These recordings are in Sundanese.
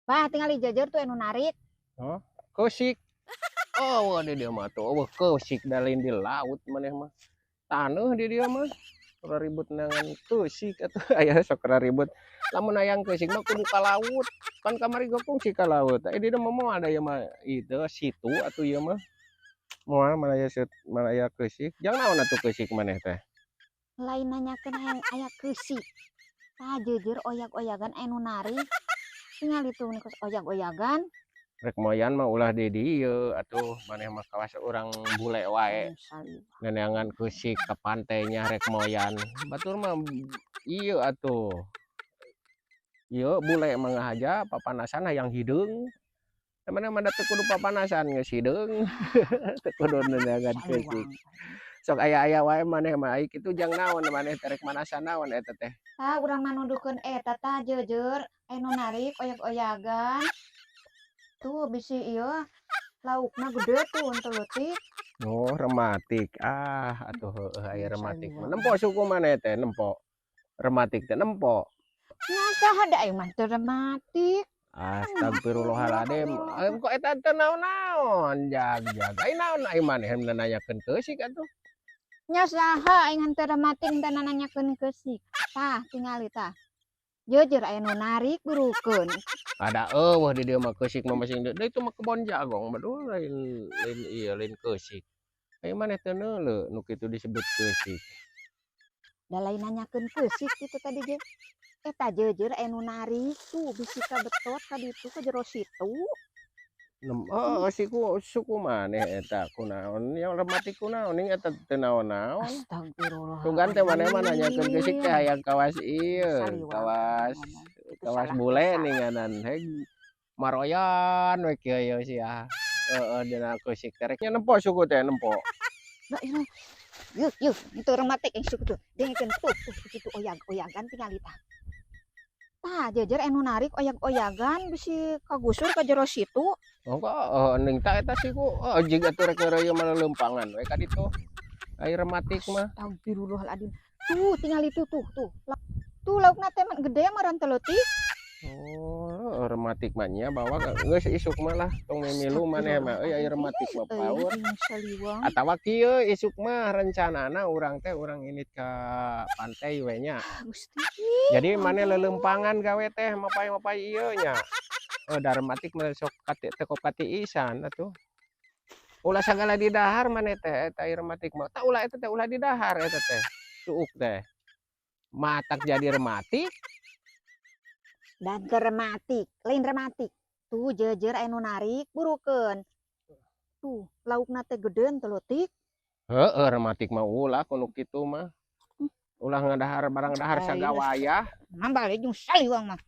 Bah, tingali jeujeur tuh anu narik. Oh, keusik. Oh, di dieu mah tuh euweuh keusik, da lain di laut maneh mah. Taneuh di dieu mah. Ora ribut neangan keusik atuh, aya sok ribut. Lamun hayang keusik mah kudu ka laut. Kan kamari ge kungsi ka laut. Eh, di dieu mah moal da ieu mah itu situ atuh ieu mah. Moal mana aya set mana aya keusik. Jang naon atuh keusik maneh teh? Lain nanyakeun hayang aya keusik. Tah, jeujeur oyag-oyagan anu narik. Tingali tuh kos oyag-oyagan. Rek moyan mah ulah di dieu atuh, maneh mah kawas urang bule wae. Neneangan keusik ka pantai nya rek moyan. Batur mah ieu atuh. Ieu bule mah ngahaja papanasan hayang hideung. Maneh mah da teu kudu papanasan geus hideung. Teu kudu neneangan keusik. Sok aya-aya wae maneh mah, ai kitu jang naon maneh teh, rek manasan naon eta teh? Tah, urang mah nuduhkeun eta tah jeujeur anu narik oyag-oyagan. Tuh bisi ieu laukna gede tuh henteu leutik. Oh, rematik. Ah, atuh heueuh aya rematik mah. Nempo suku maneh teh, nempo. Rematik teh nempo. Nya saha, da aing mah teu rematik. Astagfirullahaladzim. Kok eta teu naon-naon, jag-jag. Ai naon ai maneh nanyakeun keusik atuh? Nya saha, aing henteu rematik henteu nanyakeun keusik. Tah, tingali tah. Jeujeur aya nu narik, burukeun. Ada euweuh di dieu mah keusik mah, masing da itu mah kebon jagong mah lain lain ieu, lain keusik. Ai maneh teu neuleu nu kitu disebut keusik. Da lain nanyakeun keusik kitu tadi ge. Eta jeujeur aya nu narik tuh bisi kabetot ka ditu ka jero situ. Oh, siku suku maneh eta kunaon yang rematik, kunaon ning eta teu naon-naon. Astagfirullah. Sugan teh maneh mah nanyakeun keusik teh hayang kawas ieu, kawas kawas bule ninganan heg maroyan we kieu ieu sia. Heeh, dina keusik teh rek nya nempo suku teh nempo. La ilah. Yeuh yeuh, itu rematik yang suku tuh. Dengekeun tuh, tuh kitu oyag-oyagan, tingali tah. Tah, jejer anu narik oyag-oyagan bisi kagusur ka jero situ. Oh, kok oh, ning ta eta siku oh jiga atuh rek ngeureuyeuh mah lelempangan we ka ditu. Ai rematik mah. Astagfirullahaladzim. Tuh, tingali tuh tuh tuh. Tuh laukna teh mah gede mah teu leutik. Oh, rematik mah nya bawa geus isuk mah lah, tong mimilu maneh mah euy, aya rematik mah paur. Atawa kieu, isuk mah rencanana urang teh urang indit ka pantai we nya. Gusti. Jadi maneh lelempangan gawe teh mapay-mapay ieu nya. Oh, da rematik mah sok kati teu katiisan atuh. Ulah sagala didahar maneh teh, eta rematik mah. Tah, ulah eta teh, ulah didahar eta teh. Suuk teh. Matak jadi rematik. Dan ke rematik, lain rematik. Tuh jejer anu narik, burukeun. Tuh, laukna teh gede teu leutik. Heeh, rematik mah ulah kudu kitu mah. Ulah ngadahar barang dahar sagawayah. Nambal jeung saliwang mah.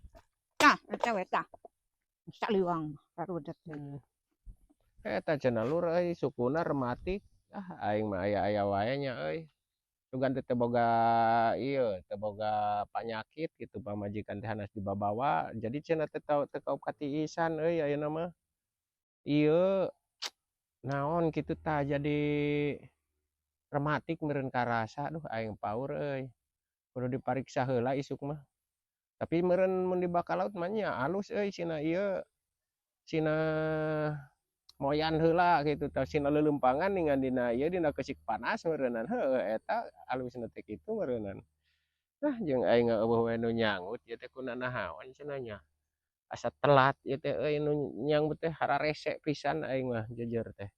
Tah, eta we tah. Saliwang rarudet. Eta cenah lur euy, sukuna rematik. Ah, aing mah aya-aya wae nya euy. Sugan teh teu boga ieu, teu boga panyakit gitu, pamajikan teh hanas dibabawa, jadi cenah teh teu kaop katiisan euy ayeuna mah. Ieu naon kitu tah, jadi rematik meureun karasa. Duh, aing paur euy. Kudu dipariksa heula isuk mah. Tapi meureun mun dibawa ka laut mah nya alus euy, sina ieu sina moyan heula kitu tah, sina leuleumpangan ningan dina ieu dina keusik panas meureunan, heueuh eta alusna teh kitu meureunan. Nah, jeung aing euweuh we nu nyangut ieu teh, kunanaon cenah nya. Asa telat ieu teh euy nu nyangut teh, hararese pisan aing mah jujur teh.